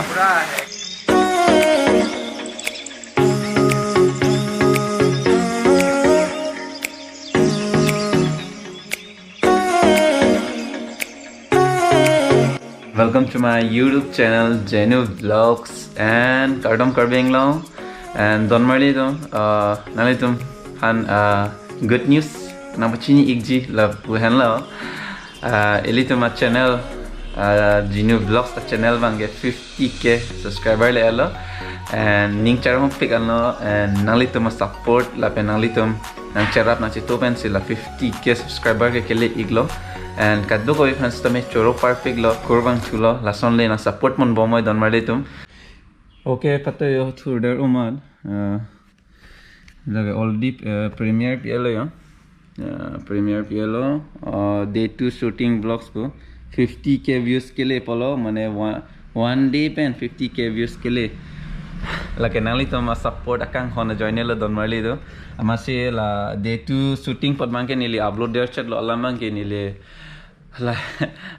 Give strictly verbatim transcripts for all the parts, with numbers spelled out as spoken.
पूरा है। Welcome to my YouTube channel, Jenu Vlogs and Kardom Karbi Anglong. And don marli atum, uh, nanglitum aphan, uh, good news nangpachini ikji lapu henlo. Uh, ilitum a-channel, uh, Jinu Vlogs a-channel abangke fifty K subscriber le-etlo. And ning charhongpik anlo, and nanglitum a-support lapen nanglitum nangcherap nangcheto pensi la fifty K subscriber ke kele iklo. And kadokave aphan sitame choro parpiklo, kurvangthulo, lasonle nang support ponbomnoi don marli atum. Okay, patuyo thurder uman. Uh, lake already, uh, premiere pi-etlo ya. Uh, premiere pi-etlo. Uh, day two shooting vlogs pu fifty K views kele pulo, mane one, one day pen fifty K views kele. Lake nanglitum a-support akanghon ajoinelo don marli atum. Amatsi la day two shooting apot abangke neli upload derchetlo, alam abangke neli la,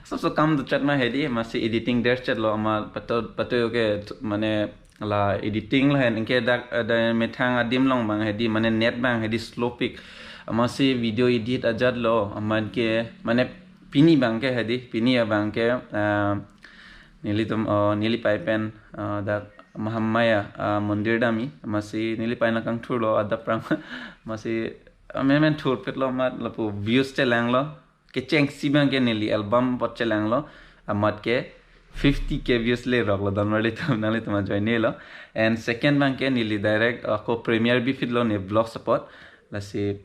sob so kam dochet ma hedi, amatsi editing derchetlo, amat patu, patuyo ke, mane la editing lahen anke dak, eh, dak methang adim along abang hedi, mane net abang hedi slow pik. Amatsi video edit ajatlo, amat ke, mane pini abangke hedi, pini abangke, eh, nelitum, oh, neli pei pen, eh, dak Mahamaya, eh, mondir damji, amatsi neli pei nangkangthurlo adap aphrang, amatsi, eh, men men thurpiklo amat lapu views chelanglo. Kechengsi abangke neli album apot chelanglo, amat ke fifty K views le roklo don marli atum, nanglitum ajoinelo. And second abangke neli direct ako premiere bipitlo ne vlogs apot. Lasi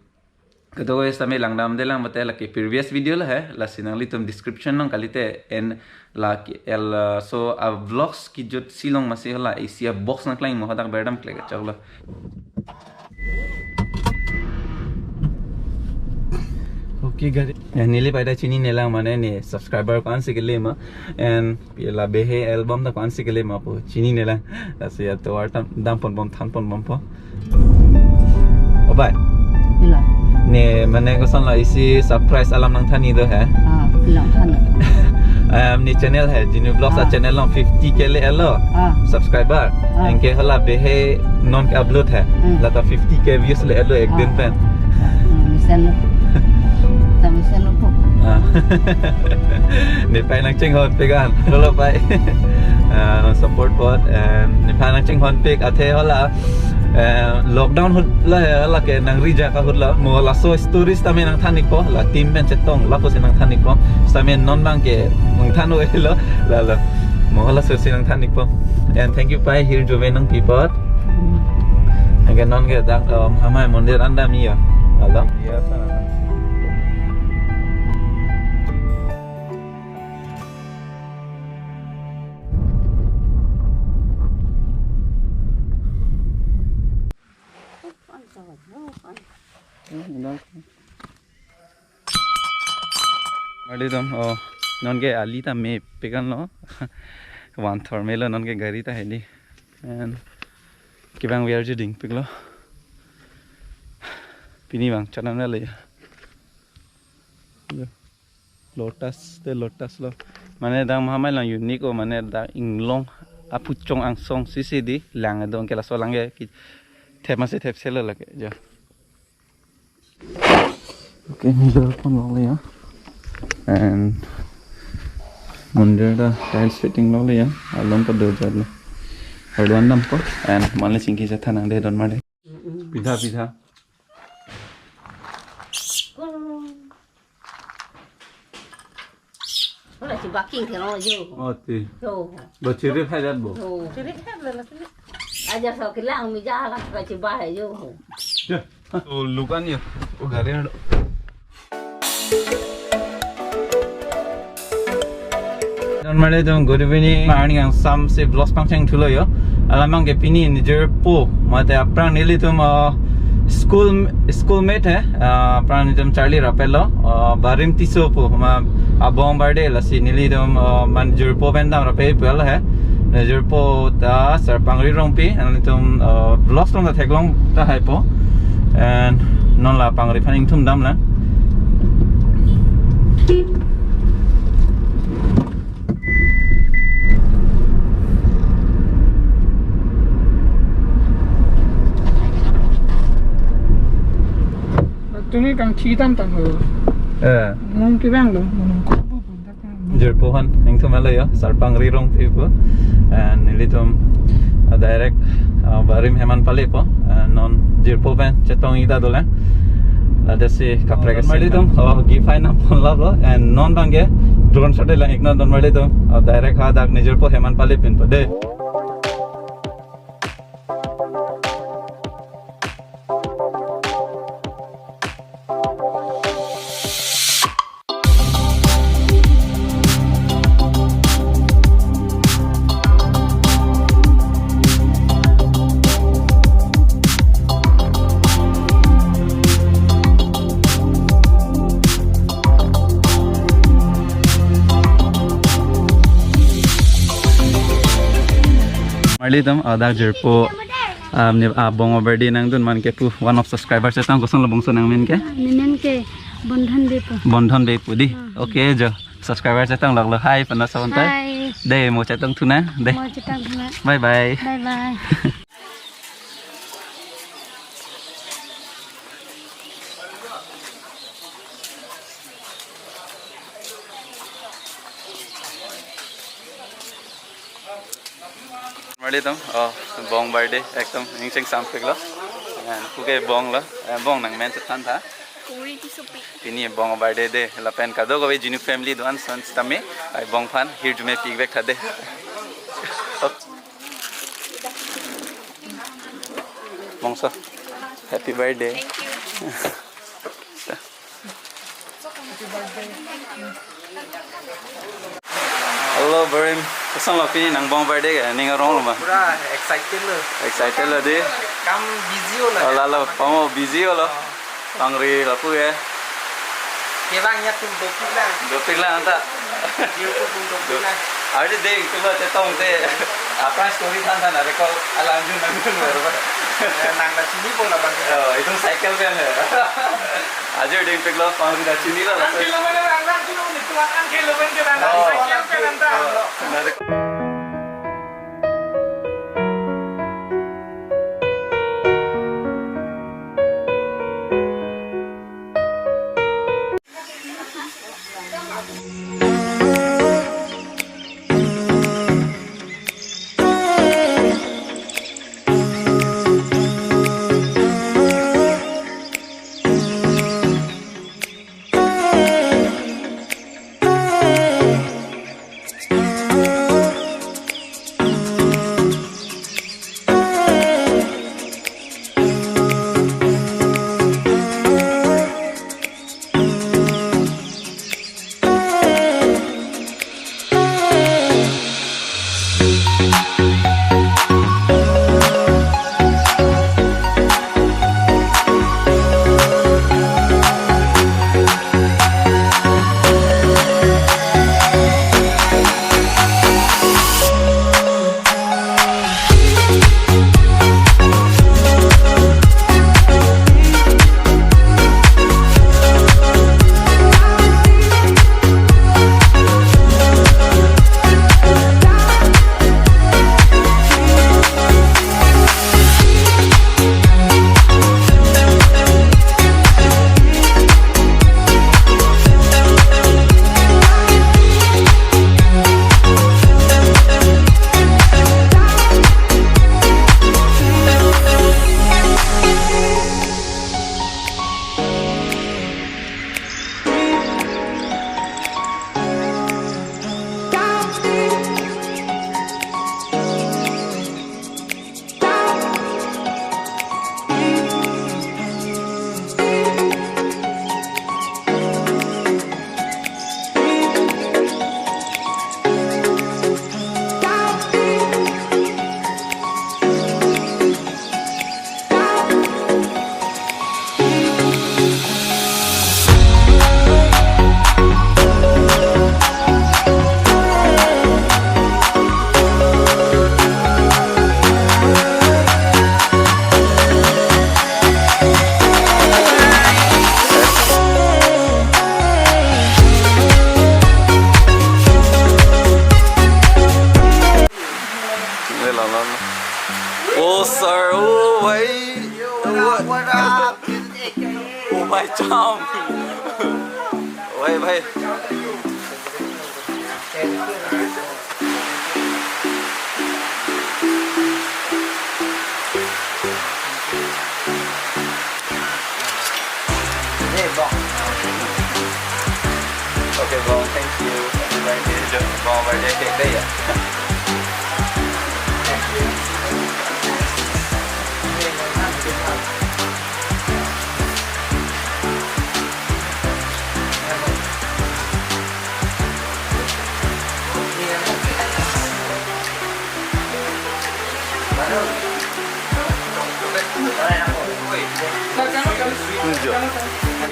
kadokave sitame langdamde lang mate lake previous video lo he, lasi nanglitum description along kalite en lake el, uh, so a-vlogs kejut si long amatsi hala isi a-box nangklang mo hadak berdam klek choklo. Okay, gari. Ya, neli pei ta chininelang mane ne subscriber ko-ansi kele ma. And la Behe album ta ko-ansi kele ma pu chininelang. Lasi ya tovar tam dam ponbom than ponbompo. Oh, bye. Ila. Ne mane kosonlo isi surprise alam nangthanji do he. Ah, ila than. Um, ne channel he, Jinu Vlogs Ah. a-channel along fifty K le-etlo. Ah. Subscriber. Ah. Anke hala Behe non ke upload he. Hmm. Lata fifty K views le-etlo ek din Ah. pen. Hmm, mesen lo. Ta mesen lo po. Ah. Ne pei nangchinghonpik an. Lolo pei. Ah, support apot, em, nephan nangchinghonpik athe hala, eh, lockdown ahut la, lake nangri ajak ahut la, mo laso stories tame nangthan-ikpo, la team pen chetong, lapusi nangthan-ikpo, sitame non abangke nangthan-elo, la la, mo lasosi nangthan-ikpo. And thank you pei hirjume nangpi apot. Anke non ke dak, um, Mahamaya mondir an damji ya. Alo. Marli atum, oh, non ke ali ta mepik anlo. Vanthor melo non ke gari ta hedi. And kevang viar ji dingpiklo. Pini vang chonam le ya. Lotus te lotus lo. Mane dak Mahamaya along unique o, mane dak inglong apuchong angsong sisi di lang adong ke laso lang ke ki thep masi thepse lo lake jo. Okay, ni do pon lo ya. And mondir ta tiles fitting lo ya. Along pa do jat lo. Hardware nam ko and mane singki jatha nangde don mane. Pidha, pidha. Hala chiba king thelo yo. Oh, ti. Yo. Ba chiri phai jat bo. Yo. Chiri phai le la sini. Aja so kilang mi ja la ba chiba hai yo. Ja. Oh, lukan yo. Oh, gari ado. Don marli atum, good evening. Arni kangsam si vlogs pangcheng thulo yo. Alam abangke pini nijor po mate aphrang nelitum, uh, school, schoolmate he. Uh, aphrang nelitum Charli Rapet lo. Uh, Barim Tisso po ma abong birthday lasi nelitum, uh, ma nijor po pen dam rape pu alo he. Nijor po ta Sar Pangri Rongpi. Nelitum, uh, vlogs along ta theklong tahai po. And non la Pangri aphan ingthum damlang. Chitam tam ho. Eh. Nung kevang lo, nung ko bu bu dak. Jirpo han, ingthum alo yo, Sarpangri Rongpi pu. And nelitum, uh, direct, uh, barim Hemanpali po. Uh, non jirpo pen chetong ida dolang. Lasi kaprek si nelitum, oh, gi fine na pon lap lo. And non bangke drone shot lang ikna don mali tum. Uh, direct hadak nijirpo Hemanpali pen po de. Marli tum, ah, dak jirpo, ah, ne, ah, Bong Abarde nangdun man ke pu, one of subscribers chetong, koson lo bongso nangmen ke? Nemen ke Bondhon Bey pu. Bondhon Bey pu di. Hmm. Okay, jo. Subscriber chetong lok lo. Hi, pano sa unta. Hi. De, mo chetong thu nang. De. Mo chetong thu nang. Bye bye. Bye bye. Marli tum, oh, Bong Abarde, ekdom ingcheng sampik lo. And puke Bong lo, eh, Bong nangmen chethan tha. Kuri Tissopi. Pini Bong Abarde de, lapen kadokave Genu family do-an ason sitame, ai Bong aphan hirjume pik vek tha de. Bongso, happy birthday. Thank you. Hello, Barim. Koson lo pini nang Bong Abarde ke? Ning arong lo ma? Pura excited lo. Excited lo di? Kam busy lo. Oh, lalo, pamo busy lo. Pangri lapu ke. Kevang ya tum dopik lang. Dopik lang anta. Dia ko tum dopik lang. Ada ding, coba chetong te. Apa story than than, ada call alanjun nang dun baru. Ya, nang ta chini bola bang. Oh, itu cycle kan ya. Ajo ding pik lo, pangri ta chini lo. Ang kilometer ang nang chini, ang kilometer ang nang. Oh. Cycle kan anta. Oh, menarik. Oh, sir. Oh, wait. What up? My charm. Why, why? Okay, bro. Thank you. Happy birthday. Bro, birthday cake dei ya.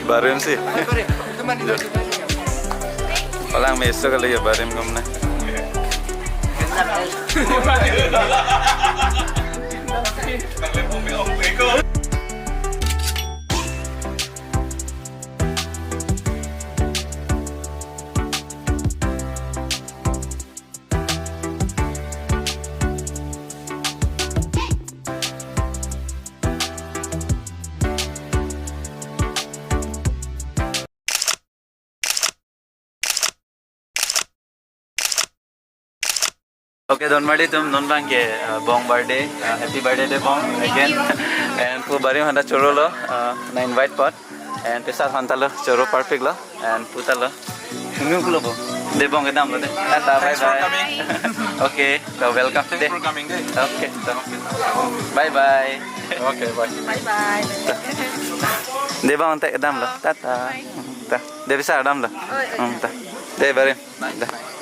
Barim si. Palang meso kali ya barim kumna. Okay, don mali tum non bang ke, uh, Bong birthday, uh, happy birthday de Bong again. And pu barim handa choro lo, uh, na invite pot. And pesar handa lo choro perfect lo. And puta lo. Nungku lo bo. De Bong kedam lo de. Tata, bye bye. Thanks for coming. Okay, so welcome. Thanks for coming, eh. Okay, so bye bye. Okay, bye. Bye bye. De Bong te kedam lo. Tata. Ta. De pesar dam lo. Oh, iya. Hmm, ta. De barim. Bye. Ta.